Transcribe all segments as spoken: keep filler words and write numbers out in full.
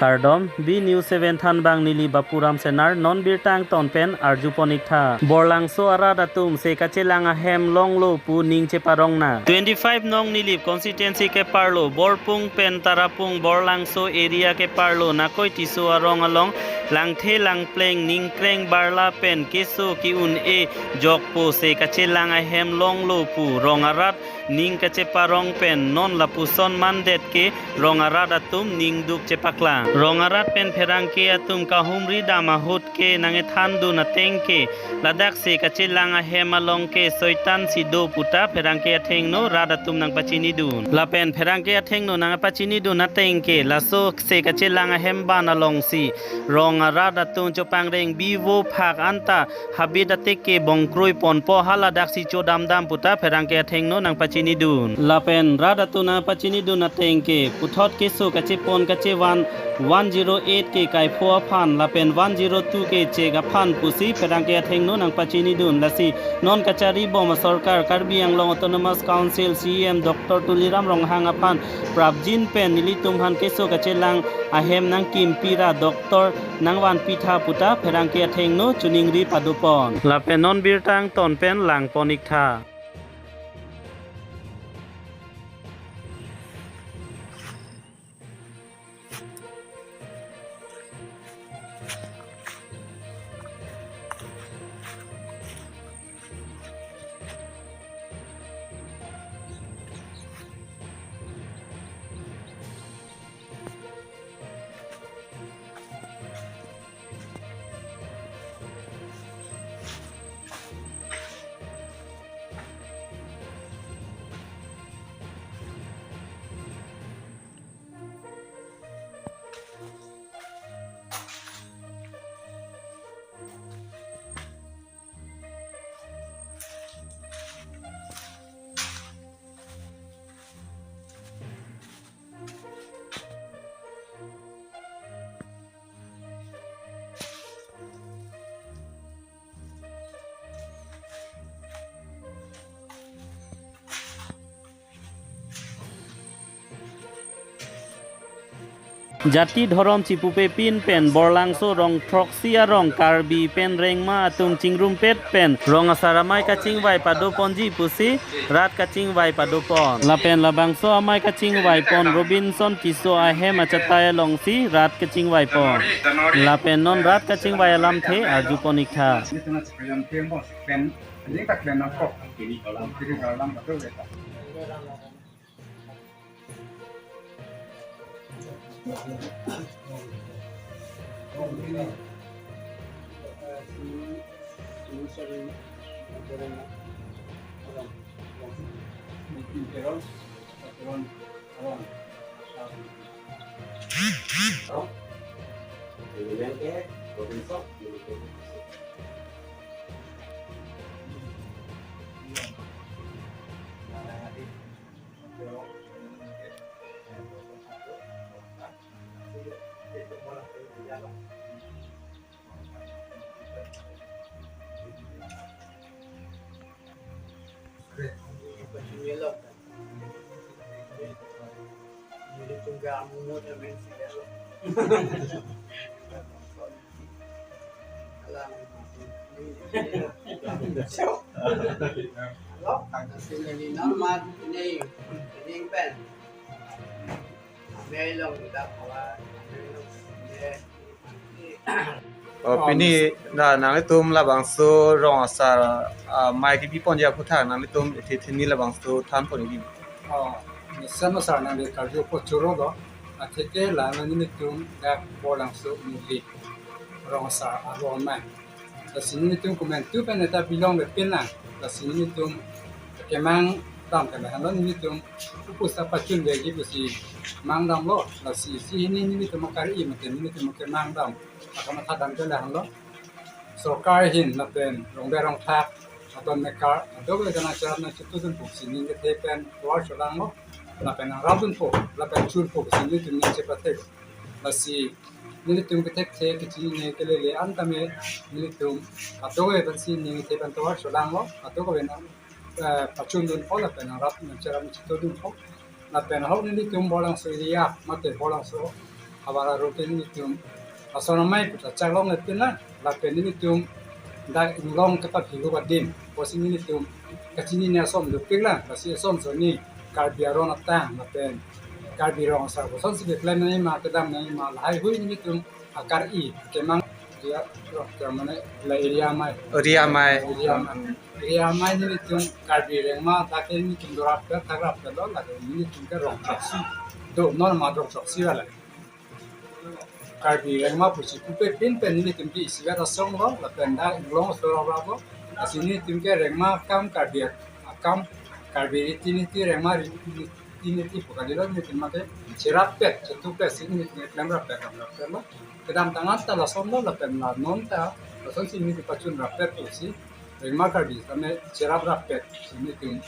Kardom, B News seven thanbang neli Bapuram Senar, non birta angton pen arjupon ik tha. Borlangso arat atum se kachelang ahem longlo pu ning cheparong nang. Twenty-five nong Nilip constituency keparlo, Borpung pen Tarapung Borlangso area keparlo, Nakoi Tisso arong along, langthe langpleng, ningkreng barla pen keso ke-un-e jokpo se kachelang ahem longlo pu rong arat ning kacheparong pen non lapuson mandet ke rong arat atum ningduk chepaklang. Rong arat pen pherangke atum kahumri dam ahut ke nangkethandun ateng ke ladak se kachelang ahem along ke soitan si do puta pherangke athengno rat atum nangpachinidun. Lapen pherangke athengno nangpachinidun ateng ke laso se kachelang ahem ban alongsi rong arat atum chopangreng bivo phak anta habit ateke bongkroi ponpo, haladak si chodamdam puta pherangke athengno nangpachinidun. Lapen rat atum nangpachinidun ateng ke puthot keso kachepon kachevan one zero eight ke kaipho aphan lapen one zero two ke chek aphan pusi pherangke athengno nangpachinidun. Lasi non kacharibom asorkar Karbi Anglong Autonomous Council C E M Doctor Tuliram Ronghang aphan prapjin pen nelitum aphan keso kachelang ahem nangkimpi ra doctor nangvanpi tha puta pherangke athengno choningri padopon. Lapen non birta angton pen langpon ik tha. Jati dhorom chipupepin pen Borlangso rong throksi arong Karbi pen Rengma atum chingrumpet pen rong asar amei kachingvai padoponji pusi rat kachingvai padopon. Lapen labangso amei kachingvaipon Robinson Tisso ahem achatai alongsi rat kachingvaipon. Lapen non rat kachingvai alamthe arjupon ik tha. Oh, pini da nanglitum labangso rong asar, ah, amei kepiponji aphuthak nanglitum ithi thini labangso thanpon ikji. Oh, mesen asar nangli karjupo choro lo, atheke la nanglitum dak Borlangso Nilip rong asar aro amei. Lasi nelitum komantu pen eta belong le pin lang. Lasi nelitum kemang dam kemang lo nelitum upus ta pachun veji pusi mang damlo. Lasi isi hini nelitum akari mate nelitum kemang dam akamatha dam ke lahenlo. Sorkar ahin lapen rongbe rongthak adon mekar adon le kana charan na chitu dun pusi ning kethe pen tovar cholanglo. Lapen nangrap dunpo lapen chunpo pusi nelitum ning chepathe. Lasi nelitum kethekthe kechinine kelele an tame nelitum atoke pensi ning kethe pen tovar cholanglo, atoke pen, eh, pachun dunpo lapen nangrap nangcherap chitu dunpo. Lapen ahok nelitum Borlangso area mate Borlangso Havar arlo ke nelitum ason amei puta chaklong epin lang, lapen nelitum dak inglong kepakhilu adim pusi nelitum kachinine ason dopik lang, lasi ason soni Karbi aron atang lapen Karbi rong asar kosonsi keklem nangji ma, kedam nangji ma, lahai hui nelitum akar-i kemang dia, rong ke mane la area amei. Area amei. Area amei. Area amei nelitum Karbi Rengma dak ke nelitum dorap ke thak rap ke lo, lake nelitum ke rong throksi do, non ma rong throksi wala. Karbi Rengma pusi pupe pin pen nelitum ke isivet asong lo, lapen dak inglong asor rap lo. Lasi nelitum ke Rengma akam, Karbi akam, Karbi riti niti, Rengma riti niti pu kalilo, nelitum ke cherap pet, chetu pet si nelitum ke klem rap pet, rap pet lo. Kedamtang an ta lason lo, lapen la non ta lasonsi nelitum pachun rap pet pusi Rengma Karbi tame cherap rap pet si nelitum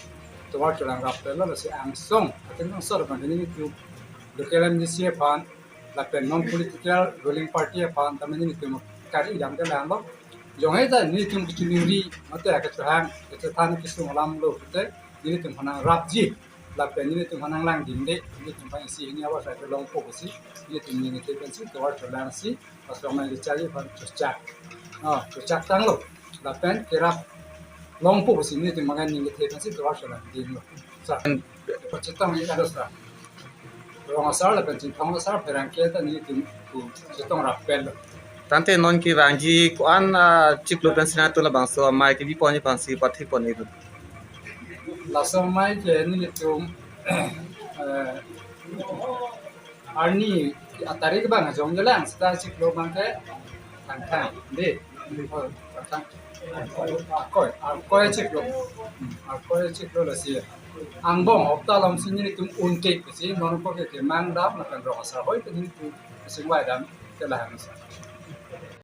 tovar chelang rap pet lo, lasi angsong atin angsor aphan nelitum local M D C aphan lapen non political ruling party aphan tame nelitum kari dam ke lang lo. Jonghe ta nelitum kechuningri mate kechehang kechethan kesung alam lo pute nelitum aphan nangrapji, lapen nelitum aphan nanglang dingde, nelitum aphan isi hini awas ai longpo pusi nelitum ningthe pensi tovar chelangsi asong nang dicharji aphan chochak, ah, chochak tanglo, lapen kerap longpo pusi nelitum aphan ningthe pensi tovar chelang dinglo. Sa, pachetong ni kado sa. Rong asar lapen Chinthong asar pherangke ta nelitum pu chetong rap pet lo. Tangte non kevangji ko-an, ah, chiklo pensi nangtum labangso amei kebi ponji aphansi pathik pon-iklo? Laso amei ke nelitum, eh, arni atarik abang jongjelang seta chiklo abang ke Thangthang, de. Thangthang. Arkoi, Arkoi chiklo. Hmm, Arkoi chiklo, lasi angbong hopta alongsi nelitum un-e pusi non ko ke kemang dam lapen rong asar hoi ke nelitum singvai dam ke lahai sa.